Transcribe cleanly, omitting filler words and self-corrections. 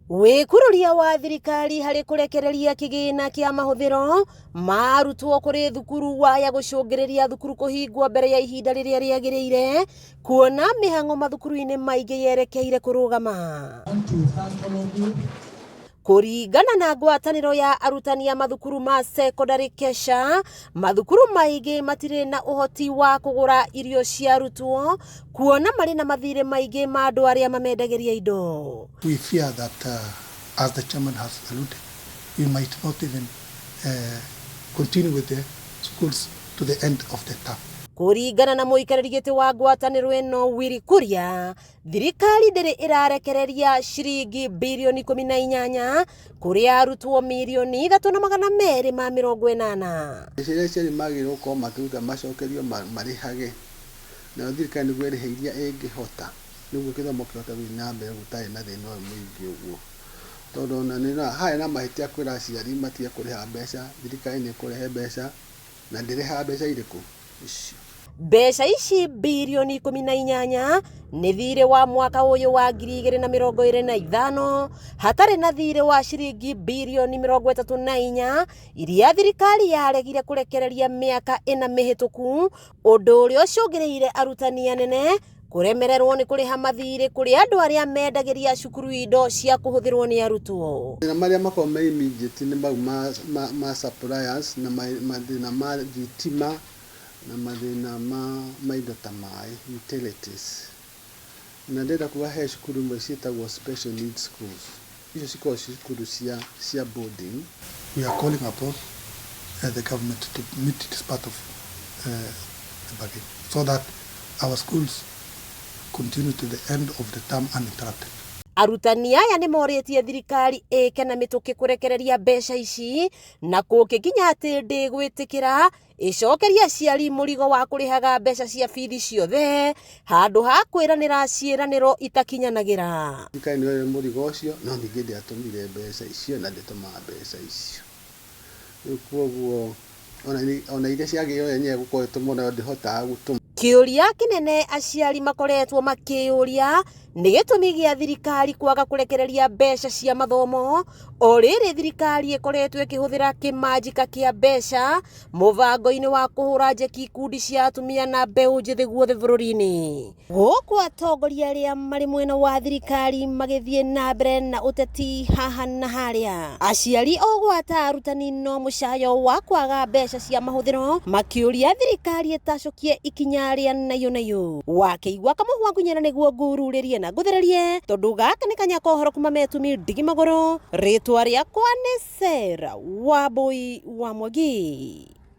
Wĩkururia wa thirikari harĩ kũrekereria kĩgĩna kĩa mahũthĩro ma arutwo kũrĩ thukuru waya gũcũngĩrĩria thukuru kũhingwo mbere ya ihinda rĩrĩa rĩagĩrĩire kuona mĩhang'o mathukuru-inĩ maingĩ yerekeire kũrũgama. Kũringana na ngwatanĩro ya arutani a mathukuru ma sekondarĩ KESHA, mathukuru maingĩ matirĩ na ũhoti wa kũgũra irio cia arutwo kuona marĩ na mathirĩ maingĩ ma andũ arĩa mamendagĩria indo. We fear that, as the chairman has alluded, we might not even continue with the schools to the end of the term. Kũringana na mũikarĩri gĩtĩ wa ngwatanĩro ĩno Willy Kuria, thirikari ndĩrĩ ĩrarekereria ciringi birioni 18 kũrĩ arutwo 3,280,000. Mbeca iria aciari magĩrĩirwo gũkorwo makĩruta macokerio marĩhage, nayo thirikari nĩguo ĩrĩhe iria ĩngĩhota, nĩguo gĩthomo kĩhote gũthiĩ na mbere gũtarĩ na thĩna ũyũ mũingĩ ũguo. Tondũ ona nĩ harĩ na mahĩtia kwĩra aciari matige kũrĩha mbeca, thirikari nĩ ĩkũrehe mbeca na ndĩrĩhaga mbeca irĩkũ icio. Mbeca ici birioni 18 nĩ thirĩ wa mwaka ũyũ wa 2025 hatarĩ na thirĩ wa ciringi birioni 34 iria thirikari yaregire kũrekereria mĩaka 4 mĩhĩtũku, ũndũ ũrĩa ũcũngĩrĩire arutani anene kũremererwo nĩ kũrĩha mathirĩ kũrĩ andũ arĩa mendagĩria cukuru indo cia kũhũthĩrwo nĩ arutwo. Mathĩna marĩa makoragwo me immediate nĩ mau ma suppliers na mathĩna ma thitima na mathĩna ma indo ta maĩ, utilities. Na ndĩrenda kuga he cukuru imwe ciĩtagwo special needs schools. Icio cikoragwo ci cukuru cia boarding. We are calling upon the government to meet this part of the bargain so that our schools continue to the end of the term uninterrupted. Arutani aya nĩ morĩtie thirikari ĩke na mĩtũkĩ kũrekereria mbeca ici na kũngĩkinya atĩ ndĩgwĩtĩkĩra ĩcokerie aciari mũrigo wa kũrĩhaga mbeca cia bithi ciothe handũ ha kwĩranĩra ciĩranĩro itakinyanagĩra. Thirikari nĩ yoire mũrigo ũcio no ningĩ ndĩatũmire mbeca icio na ndĩtũmaga mbeca icio. Rĩu koguo ona iria ciagĩrĩirwo yenyewe gũkorwo ĩtũmwo nayo ndĩhotaga gũtũma. Kĩũria kĩnene aciari makoretwo makĩyũria nĩ gĩtũmi gĩa thirikari kwaga kũrekereria mbeca cia mathomo o rĩrĩ thirikari ĩkoretwo ĩkĩhũthĩra kĩmanjika kĩa mbeca mũbango-inĩ wa kũhũra njeki ikundi cia atumia na mbeũ njĩthĩ guothe bũrũri-inĩ. Gũkũ atongoria arĩa marĩ mwena wa thirikari magĩthiĩ na mbere na ũteti haha na harĩa. Aciari o gwata arutani no mũcayo wa kwaga mbeca cia mahũthĩro makĩũria thirikari ĩtacũkie ikinya rĩa nayo nayo. Wakĩigua kamũhwa ngunyĩra nĩguo ngururĩrie na ngũthererie tondũ gaka nĩ kanya ka ũhoro kuma metumi ndigi magũrũ. Rĩtwa rĩakwa nĩ Sarah Wambui wa Mwangi.